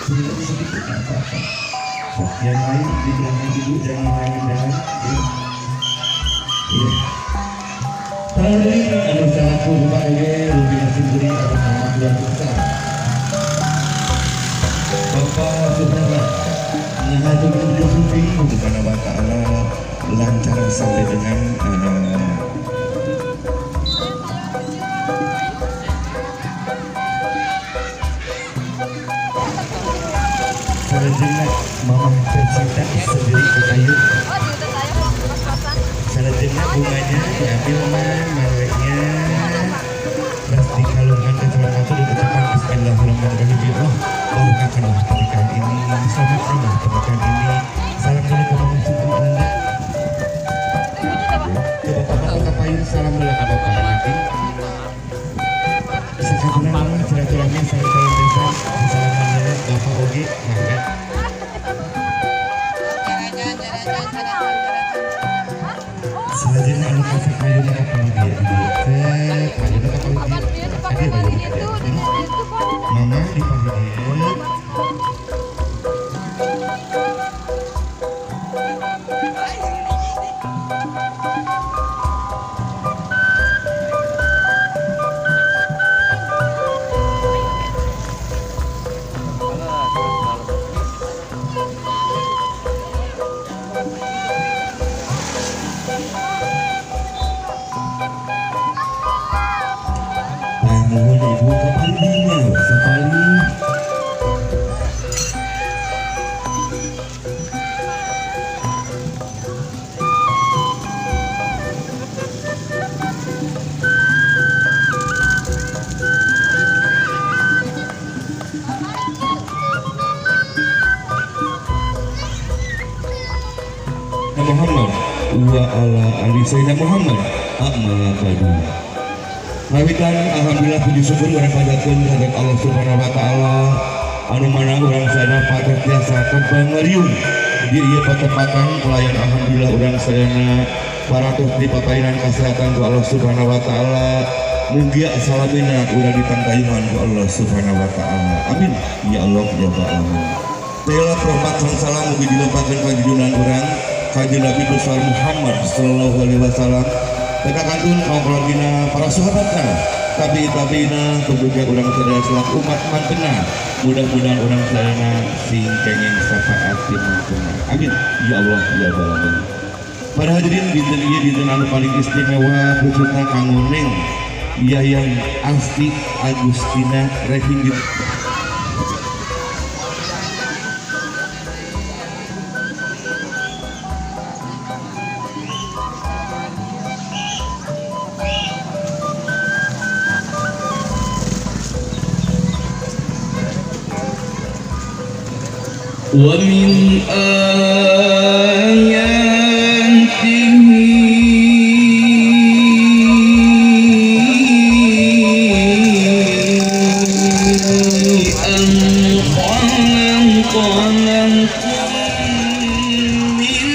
Sedikit sedikit nggak apa-apa. So, yang lain di belakang ibu jangan jangan jangan. Ya. Iya. Tadi anu salaku bapak oge rupi sendiri atas nama keluarga besar. Bapak Suprana ngahatur Sufi Subhanahu wa Ta'ala lancar sampai dengan salajengna Mama tercinta sendiri ke kayu. Salajengna bunganya diambil mah maleknya, terus dikalungkan ke calon mantu dan ucapan Bismillahirrahmanirrahim. Ya Allah, barokahkanlah pernikahan ini, selamatkanlah pernikahan ini. Salam dulu ke Mama Siti Ananda, ke bapak-bapak kapayun, salam dulu ke bapak nanti. Sakatuna mah silaturahmi sareng calon besan, salaman heula bapak oge, mangga. Salajengna anu kasih payuna ka palih dieu di dieu. Cek, payuna ka palih dieu. Ka dieu payuna ka dieu. Mama di palih dieu. Nah, nuhun ibu ka palih dinya, sapalih. Muhammad wa ala ali Sayyidina Muhammad, amma ba'du. Ngawitan alhamdulillah, puji syukur urang panjatkeun ka Allah Subhanahu wa Taala anu mana urang sadaya patut tiasa kepangariung di ieu patepatan pelayan. Alhamdulillah, urang sadayana paratos dipaparinan kesehatan ku Allah Subhanahu wa Taala. Mugia salamina urang ditangtayungan ku Allah Subhanahu wa Taala. Amin ya Allah ya Rabbal alamin. Tela rahmat sareng salam mugi dilempahkeun ka junjungan urang Kanjeng Nabi besar Muhammad sallallahu alaihi wasallam, teka kantun kaum keluargina, para sahabatna, tabi tabiina, kemudian urang sadaya selaku umat mantena. Mudah-mudahan urang sadayana sing kenging syafaat di mantena. Amin ya Allah ya Rabbal alamin. Para hadirin, dinten ieu dinten anu paling istimewa khususna kanggo Neng Yayang Asti Agustina Rehinggit. ومن آياته أن خلق لكم من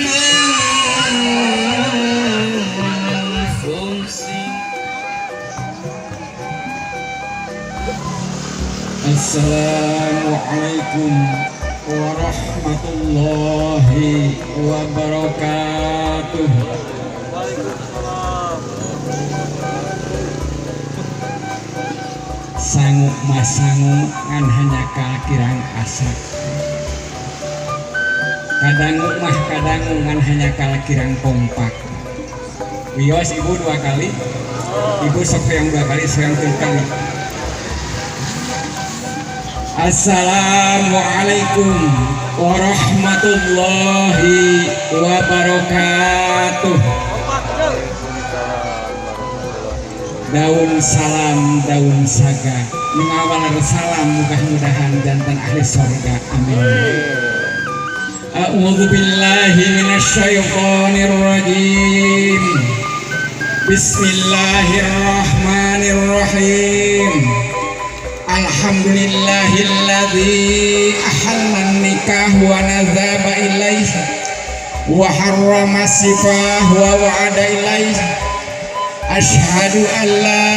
أنفسكم. Assalamualaikum warahmatullahi wabarakatuh. Sangu mah sangu, ngan hanjakal kirang asak. Kadangu mah kadangu, ngan hanjakal kirang kompak. Wios ibu dua kali. Ibu sok yang dua kali, sok yang tiga kali. Assalamualaikum warahmatullahi wabarakatuh. Daun salam, daun saga. Mengawal salam, mudah-mudahan janten ahli sorga. Amin. A'udzu billahi minasyaitonir rajim. Bismillahirrahmanirrahim. Alhamdulillahilladzi ahalla nikah wa nazaba ilaih wa harrama sifah wa wa'ada ilaih. Asyhadu an la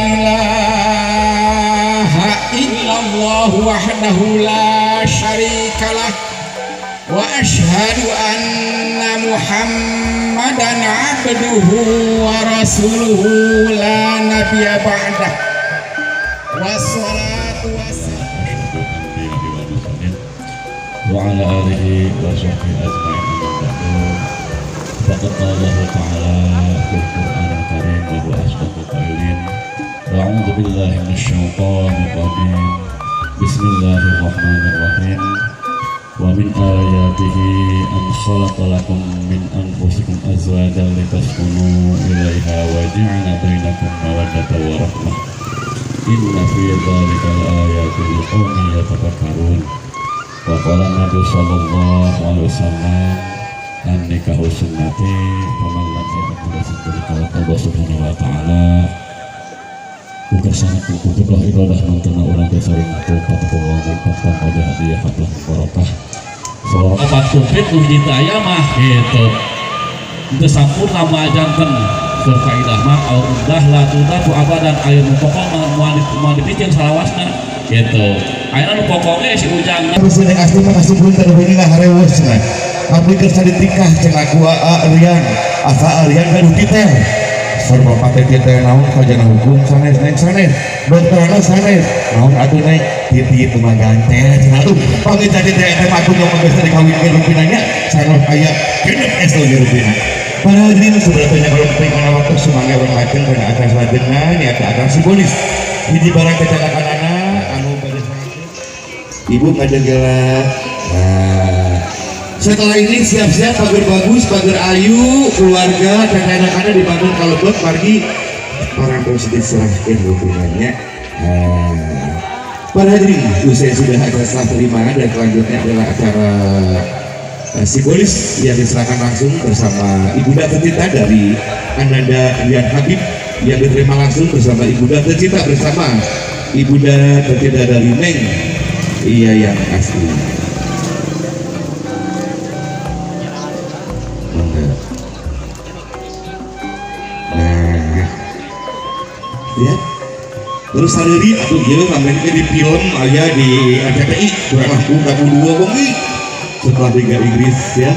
ilaha illallah. illallah wahdahu la syarikalah wa asyhadu anna Muhammadan abduhu wa rasuluhu la nabiyya ba'dah. Wassalatu wassalam wa ala alihi wa sahbihi ajma'in, amma ba'du. Faqad qala Allah ta'ala fil Qur'anil Karim wa huwa asdaqul qailin. A'udzu billahi minasyaitonir rajim. Bismillahirrahmanirrahim. Wa min ayatihi an khalaqa lakum min anfusikum azwajan litaskunu ilaiha wa ja'ala bainakum mawaddatan wa rahmah. Inna fi dzalika laayatin liqaumin yatafakkarun. Wa qala Nabi sallallahu alaihi wasallam, an nikahu sunnati faman lam ya'khudh sunnati. Allah subhanahu wa ta'ala bukan sangat kukulah ibadah mantena urang teh saling ngaku patepung patang wajah hadiah hablah barokah. So Opat komplit nu hiji teu aya mah gitu. Teu sampurna mah janten keur kaidah mah al udah la tudafu abadan, aya nu pokok mah moal dipicen salawasna gitu. Ayeuna nu pokok ge si Ujang. Terus ini asli mah kasih pun terhubungi lah harewos nah. Abdi keur ditikah cenah ku Aa Rian, asa Rian gaduh titel. Saur bapak teh titel naon? Sarjana hukum sanes, neng, sanes. Doktorna sanes. Naon atuh, neng? Titi itu mah ganteng cenah. Aduh, panggil tadi teh eta mah atuh ngomong geus dikawinkeun rupina nya. Sanes aya genep SLG rupina. Para hadirin, sebenarnya kalau penting waktu sumangga urang lajeng kana acara salajengna, nyaeta acara simbolis. Hiji barang kecelakaan anu bade Ibu ngadegela. Nah, setelah ini siap-siap pagar bagus, pagar ayu, keluarga dan anak-anak dibangun kalau buat margi orang terus diserahkan hubungannya. Nah, para hadirin, usai sudah acara serah terima dan selanjutnya adalah acara simbolis yang diserahkan langsung bersama Ibunda tercinta dari Ananda Rian Habib yang diterima langsung bersama Ibunda tercinta, bersama Ibunda tercinta dari Neng, iya, yang asli. Mangga. Nah, ya. Terus hari atau ieu kemarin di film aya di RCTI kurang laku kamu dua wengi setelah Liga Inggris ya.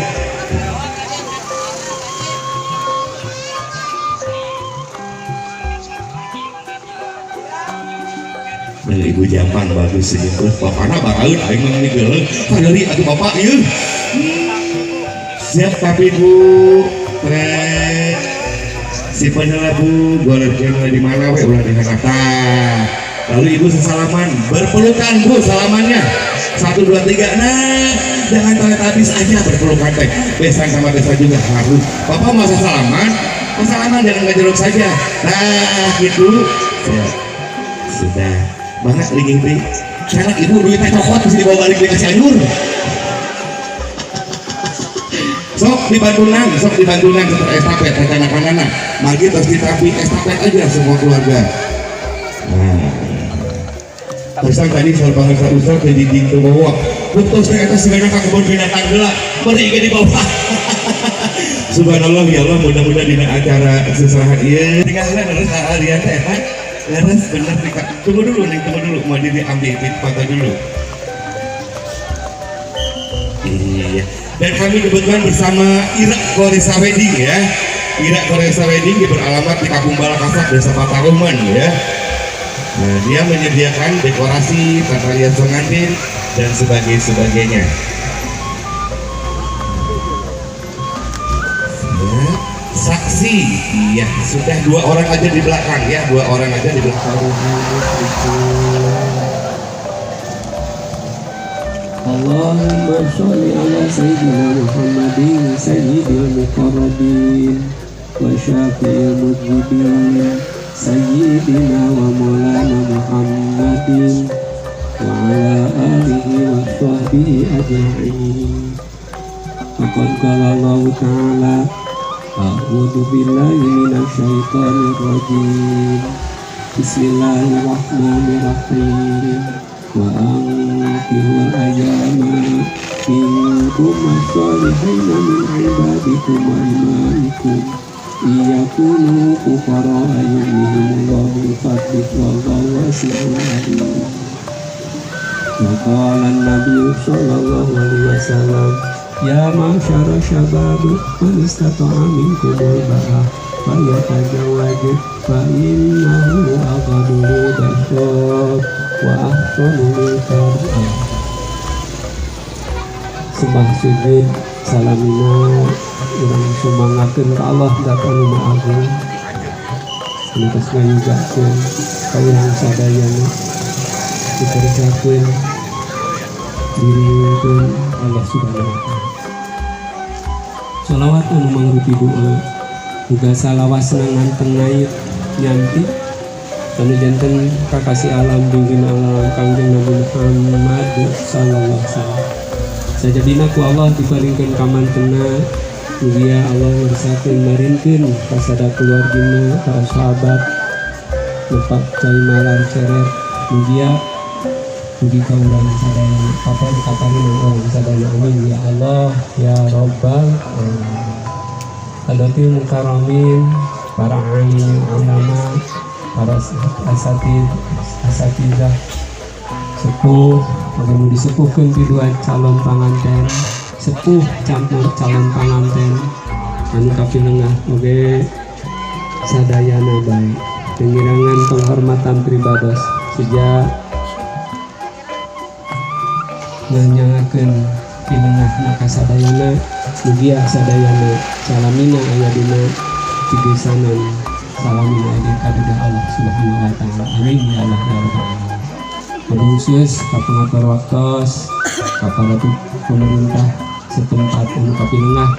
Dan ibu zaman bagus sih terus bapakna baraeun, aing mah geuleuh sadari atuh bapak ieu. Siap, tapi Bu Tre si heula Bu golerkeun di mana we, ulah di tah. Lalu ibu sesalaman, berpelukan Bu, salamannya satu, dua, tiga. Nah, jangan habis aja berpelukan teh, besan sama besan juga harus. Bapak masa salaman, salaman jangan ngejorok saja. Nah, gitu. Siap. Sudah banget linggih teh karena ibu duitnya cokot bisa dibawa balik ke Cianjur. Sok dibantunan, sok dibantunan seperti estafet rencana kanana magi terus ditapi estafet aja semua keluarga. Nah, terusan tadi soal bahasa usah ke dinding ke bawah betul, saya atas segala ke kebun binatang gelap beri ke di bawah. Subhanallah, ya Allah, mudah-mudahan dina acara seserahan ieu tinggal terus harian teh eta leres bener nih, Kak. Tunggu dulu nih, tunggu dulu, mau diambil foto dulu. Iya. Dan kami kebetulan bersama Ira Koresa Wedding ya. Ira Koresa Wedding dia beralamat di Kampung Balakasak, Desa Pataruman ya. Nah, dia menyediakan dekorasi, tata rias pengantin dan sebagainya. Ya, saksi, iya, sudah dua orang aja di belakang ya, dua orang aja di belakang. Allahumma sholli ala sayyidina Muhammadin sayyidil muqarrabin wa syafi'il mujibin sayyidina wa maulana Muhammadin wa ala alihi wa sahbihi ajma'in. Faqad qala Allah ta'ala, a'udzu billahi minasyaitonir rajim. Bismillahirrahmanirrahim. Wa ankihul ayama minkum as-salihina min ibadikum wa imaikum iyakunu fuqara yughnihimullahu min fadlihi wallahu wasi'un alim. Wa qala an-nabiy sallallahu alaihi wasallam ya ma'syara syabab man istata'a minkumul ba'a falyatazawwaj fa innahu aghaddu lil-basar wa ahsanu lil-farj. Sembah sujud salamina urang sumangakeun ka Allah dat anu Maha Agung anu tos ngayugakeun ka urang sadayana dikerjakeun diriungkeun Allah Subhanahu wa taala. Salawat anu mangrupi doa uga salawasna nganteng ngait nyanti anu janten kakasih alam bingin alam Kangjeng Nabi Muhammad sallallahu alaihi wasallam. Sajabina ku Allah diparingkeun kamantena mugia Allah ngersakeun marinkeun kasada keluargina para sahabat nepak cai malar ceret mugia mugi ka urang sadayana kapan kaparin urang sadayana amin ya Allah ya Rabbal alamin. Hadatil mukarramin para alim ulama para asatid asatidzah sepuh bagaimana disepuhkeun ti dua calon panganten sepuh campur calon panganten anu kapilengah oge sadayana bae pengirangan penghormatan pribados sejak nanyakeun pilengah ka sadayana mugia sadayana salamina aya dina pigesanan salamina aya dina kadudah Allah Subhanahu wa taala amin ya Allah ya rabbal alamin. Khusus ka pengatur waktos ka para pemerintah setempat anu kapilengah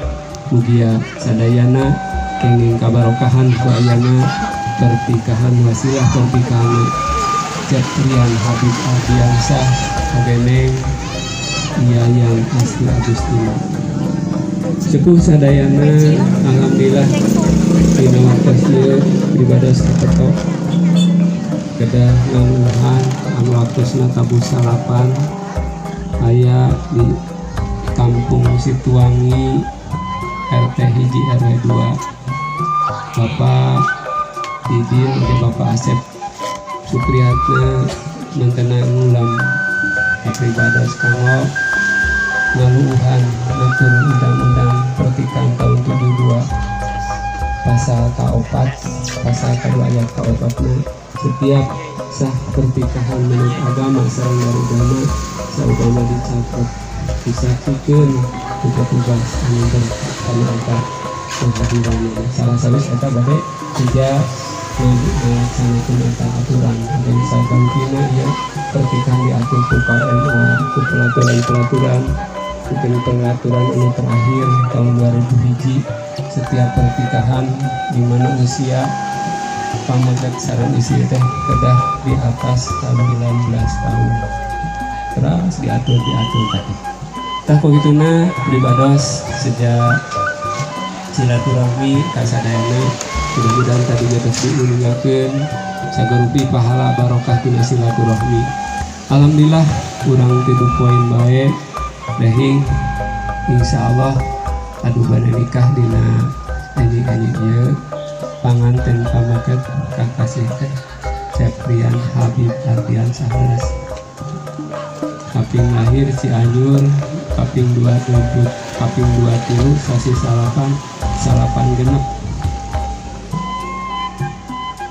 mugia sadayana kenging kabarokahan ku ayana pertikahan wasilah pertikahan Ceprian Habib Ardiansyah oge Yayan Asti Agustina. Sepuh sadayana alhamdulillah dina waktos ieu pribados kapetok kedah ngaluhan anu waktosna tabuh salapan aya di Kampung Situwangi RT 1 RW 2 Bapak Didin oge Bapak Asep Supriyatna mangkana ngulam kapribados kanggo ngaluuhan ngatur undang-undang pertikahan tahun 72 pasal K4 pasal K2 ayat K4-na setiap sah pertikahan menurut agama sareng darugama saupama dicatat disaksikan ku petugas anu anu eta kehadiranna salah satu eta bade sejak ngalaksanakeun eta aturan dan sagantina ieu pertikahan diatur ku KMA ku peraturan-peraturan mungkin peraturan anu terakhir tahun 2001 setiap pertikahan di mana usia pamegat sareng istri teh kedah di atas 19 tahun terus diatur tadi tah kogituna pribados sejak silaturahmi kasadayana mudah-mudahan tadi tos diuningakeun sagarupi pahala barokah tina silaturahmi. Alhamdulillah urang tidur poin bae dehing insyaallah adu bade nikah dina anjing-anjing ieu panganten pamaket kakasih teh Ceprian Habib Ardiansyah leres kaping lahir Cianjur kaping 2 20 kaping 2 3 sasi salapan salapan genep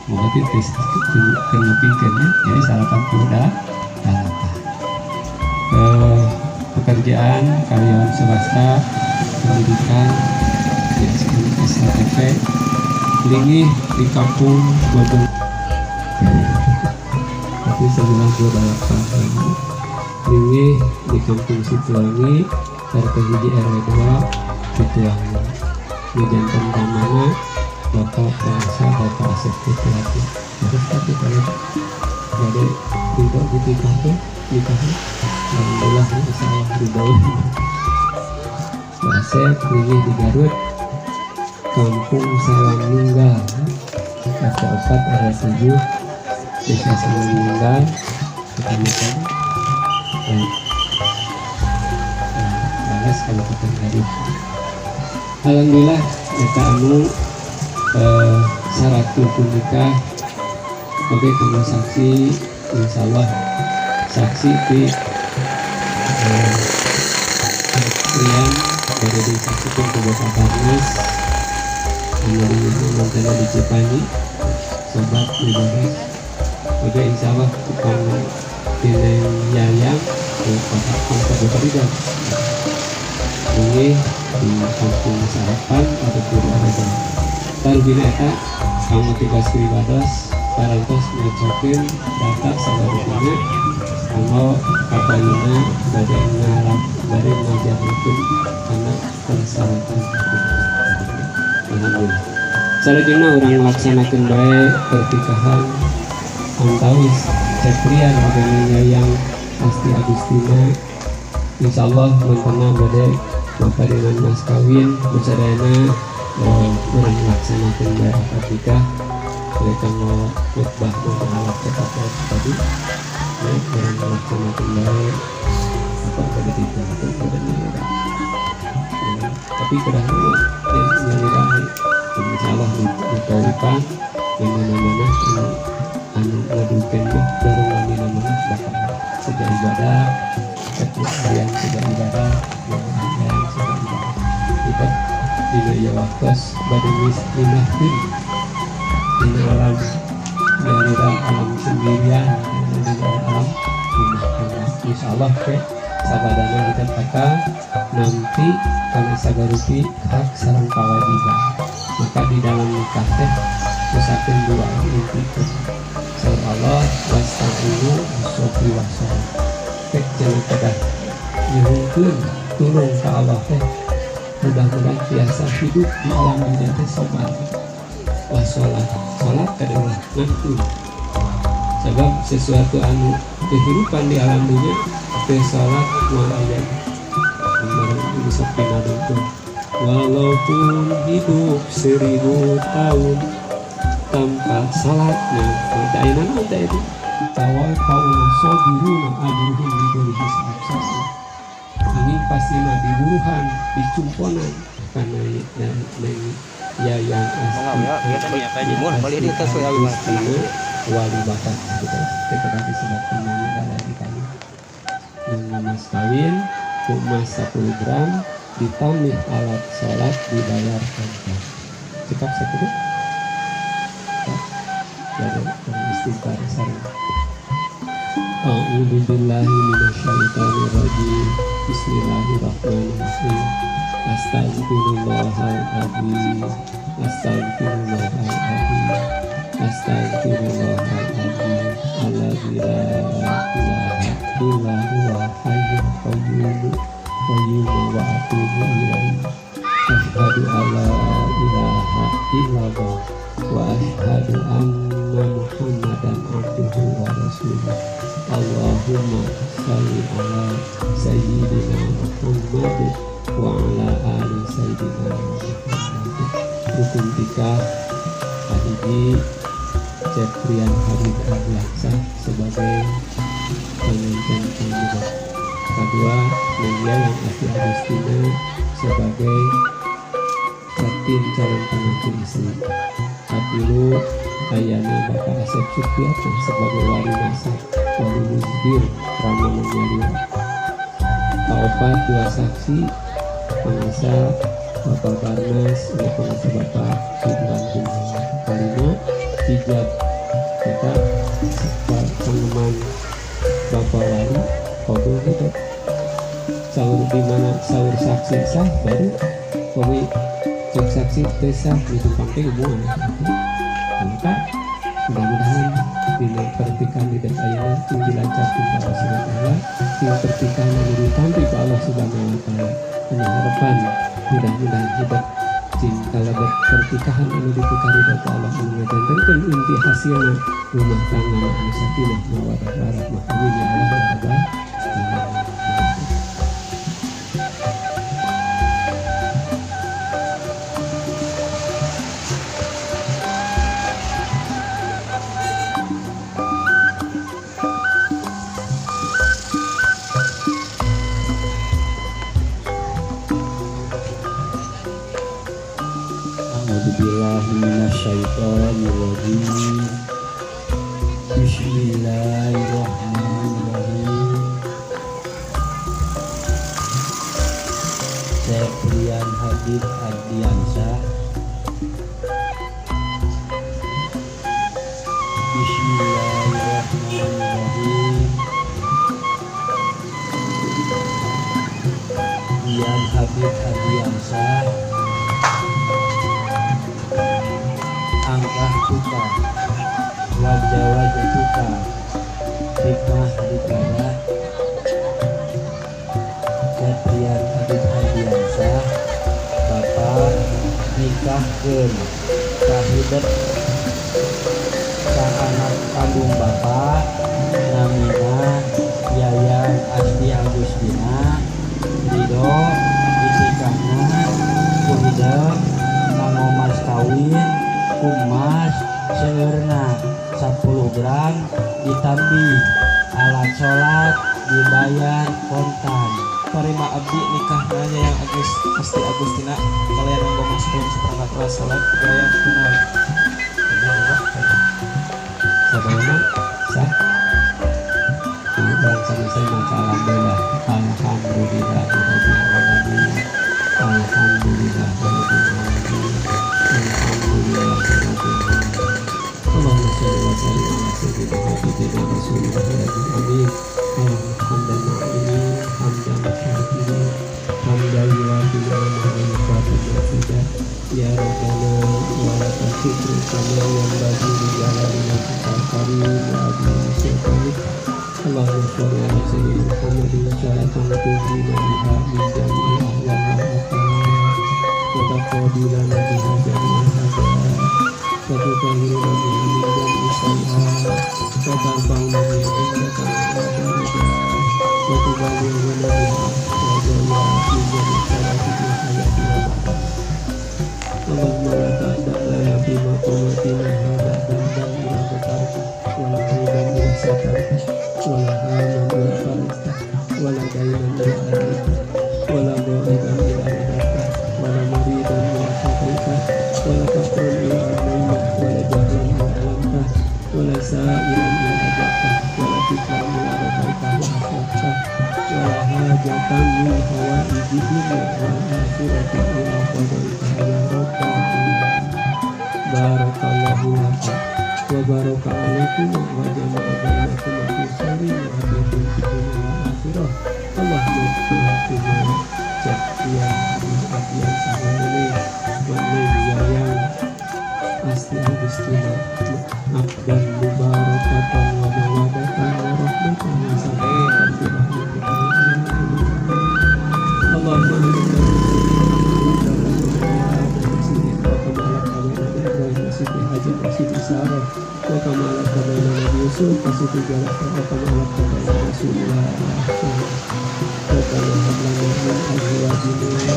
berarti genepikeun nya jadi salapan puluh dalapan. Pekerjaan karyawan swasta pendidikan di SLTV lingih di kampung Bogor tapi 928 lingih di kampung Situwangi RT 1 RW 2 Situwangi di janten kamana Bapak Bahasa Bapak Asep Putrati terus tapi kalau jadi ridho di nikah tuh nikahnya alhamdulillah insyaallah ridho Pak Asep lingih di Garut Kampung Salam Nunggal RT 4 RW 7 Desa Salam Nunggal Kecamatan Balas Kabupaten Garut. Alhamdulillah eta anu syarat rukun nikah oke kanggo saksi insyaallah saksi di Rian bade disaksikan ku Bapak Barnas anu mantena di Cipanyi sobat Widodo. Oke, insya Allah upami Neng Yayang ku Bapak Pangsa Bapak Ridho ini di kampung Sarapan atau Purworejo. Tarubina eta kanggo tugas pribados parantos ngecokeun data sabarupina kanggo kapayuna bade ngarap bade ngajarkeun kana persyaratan. Alhamdulillah. Salajengna urang ngalaksanakeun bae pernikahan antawis Ceprian horengan Yayang Asti Agustina. Insyaallah mantena bade mapadinan mas kawin sadayana urang ngalaksanakeun bae akad nikah. Mereka mau khutbah alat cetak tadi ya, urang ngalaksanakeun bae apa bade dijalankeun bade nyalira ya, tapi kedah ya, nyalira insyaallah ditawipan di mana-mana anu ngadukeun mah bareng mana-mana bakal sejak ibadah harian sudah ibadah, harian sudah ibadah. Kita dina ieu waktos bade minahkeun dina alam nyalira alam sendirian dina alam rumah tangga. Insyaallah ke sabadana kita bakal nampi kana sagarupi hak sareng kawajiban. Maka di dalam nikah teh usahakeun dua inti teh. Saur Allah wasta'inu bisabri wassalah. Pek cenah kedah nyuhunkeun tulung ka Allah teh mudah-mudahan biasa hidup di alam dunia teh sobar. Wassalah, salat adalah ngantun. Sebab sesuatu anu kehidupan di alam dunia teh salat moal aya. Barang bisa pinadungkeun. Walaupun hidup 1000 tahun tanpa salatnya, teu aya naon teh itu. Tawal kaum sabiruna ajruhum bighairi hisab. Ini pastina diburuhan, dicumponan karena Yayang Asti Agustina wali bapak gitu. Teh disebutkan nama lagi kami. Dengan mas kawin emas 10 gram ditambah alat sholat dibayar kontan. Cekap sakitu. Jadi istighfar sareng. A'udzu billahi minasyaitonir rajim. Bismillahirrahmanirrahim. Astagfirullahaladzim. Astagfirullahaladzim. Astagfirullahaladzim. Alladzi la ilaha illa huwa hayyul qayyum qayyum wa atubu ilaihi. Asyhadu alla ilaha illallah wa asyhadu anna Muhammadan abduhu wa rasuluh. Allahumma shalli ala sayyidina Muhammad wa ala ali sayyidina Muhammad. Rukun nikah kahiji Ceprian Habib Ardiansyah sebagai pengantin pembuka. Kedua, Neng Yayang Asti Agustina sebagai satin calon pengantin istri. Katilu, ayana Bapak Asep Supriyatna sebagai wali nasab, wali mujbir, rama nyalira. Kaopat, dua saksi, pangasa Bapak Barnas, ini pangasa Bapak Ridwan Gunawan. Kalima, ijab kita pangeman Bapak Wali kabul hidup. Saur di mana saur saksi sah baru kami cek saksi teu sah ditumpang teh hubungan. Maka mudah-mudahan dina pertikan di ayeuna sing dilancarkeun ku Allah Subhanahu wa taala, sing pertikan anu ditampi ku Allah Subhanahu wa taala. Anu harapan mudah-mudahan hidup sing kalebet pertikahan anu dipikaridho ku Allah anu ngajantenkeun inti hasilna rumah tangga anu sakinah mawaddah warahmah. Amin ya Allah ya Rabbal alamin. A'udzubillahi minasyaitonirrajim. Bismillahirrahmanirrahim. Seprian Habib Ardiansyah. Bismillahirrahmanirrahim. Rian Habib Ardiansyah angkah tuka wajah tuka hikmah dikala Seprian Habib Ardiansyah bapak nikahkeun ka hidep ka anak kandung bapak namina Yayang Asti Agustina Ridho ditikahna ku hidep nganggo mas kawin ku emas seueurna 10 gram ditambih alat sholat dibayar kontan. Parima abdi nikahna Yayang Agus Asti Agustina kalian nganggo mas kawin seperangkat alat sholat dibayar tunai. Sadayana sah. Dan selesai maca alhamdulillah, alhamdulillahirabbil alamin, alhamdulillahirabbil alamin, alhamdulillahirabbil alamin. Allahumma shalli wa sallim ala sayyidina habibina rasulillah amin. Hamdan ma'ini, hamdan syakirin, hamdan yuwafi ni'amahu wa yukafi ya Rabbana wa lakal syukru kama yanbaghi li jalali wajhikal karim wa azimi sultanik. Allahumma sholli ala sayyidina Muhammadin salatan tunjina biha min jami'il ahwal wal afat wa taqabilana biha jami'al hajat wa tutahhiruna biha min jami'i sayyi'at wa tarfa'una biha 'indaka a'la darajat wa tuballighuna biha aqsa min jami'i salati fil hayati wal mamat. Allahumma la ta'da lana fi maqamatina hadha dhanban illa ghafarta wa la 'aiban illa satarta wa la hamman illa farajta wa la daynan illa adaita wa la ghaiban illa radaita wa la maridan illa syafaita wa la faqran illa aghnayta wa la jahlan illa 'allamta wa la sa'ilan illa ajabta wa la fitran illa radaita wa aslahta wa la hajatan min hawaiji dunya wal akhirati illa qadaitaha ya rabbal alamin. Barakallahu laka wa baraka alaikum wa jama'a bainakum fi khairin wa afiyatin fid dunya wal akhirah. Allahumma ighfir lana Seprian Habib Ardiansyah wa Yayang Asti Agustina abdan mubarakatan wa mawadatan wa rahmatan wa salamatan bi rahmatika ya Allahumma wa kama alaqta baina Nabi Yusuf wa Siti Zulaikha wa kama alaqta baina Rasulillah wa kama hab lana min azwajina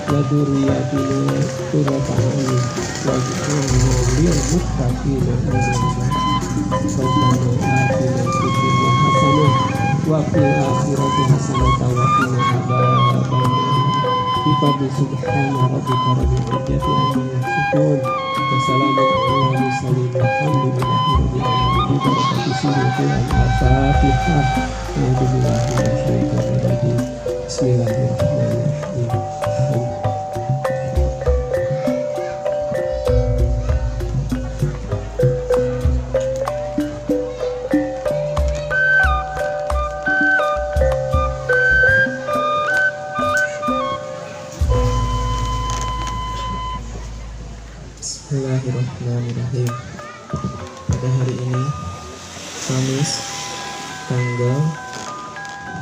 wa dzurriyyatina qurrata a'yun waj'alna lil muttaqina imama. Rabbana atina fid dunya hasanah wa fil akhirati hasanah wa qina adzabannar. Bi fadli subhana rabbika rabbil izzati amma yasifun. Wassalamun ala mursalin walhamdulillahi rabbil alamin. Bi barakati suratul Al-Fatihah. A'udzu billahi minasyaitonir rajim. Bismillahirrahmanirrahim. Bismillahirrahmanirrahim. Pada hari ini, Kamis, tanggal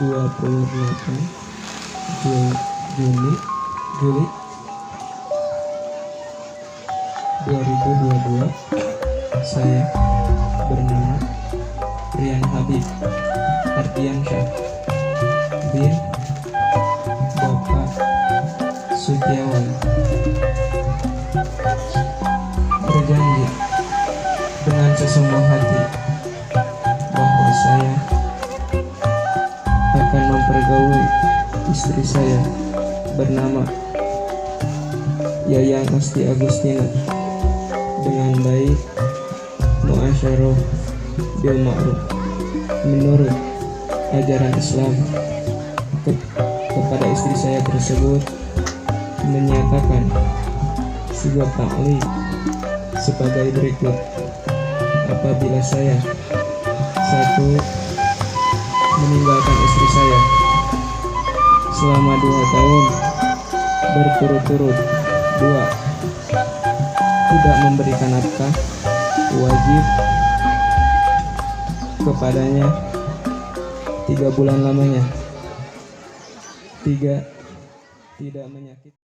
28 Juli 2022, saya bernama Rian Habib Ardiansyah bin Bapak Sutiawan berjanji dengan sesungguh hati bahwa saya akan mempergauli istri saya bernama Yayang Asti Agustina dengan baik, muasyarah bil ma'ruf menurut ajaran Islam. Kepada istri saya tersebut Menyatakan sighot ta'liq sebagai berikut. Apabila saya, satu, meninggalkan istri saya selama 2 tahun berturut-turut, dua, tidak memberikan nafkah wajib kepadanya 3 bulan lamanya, tiga, tidak menyakiti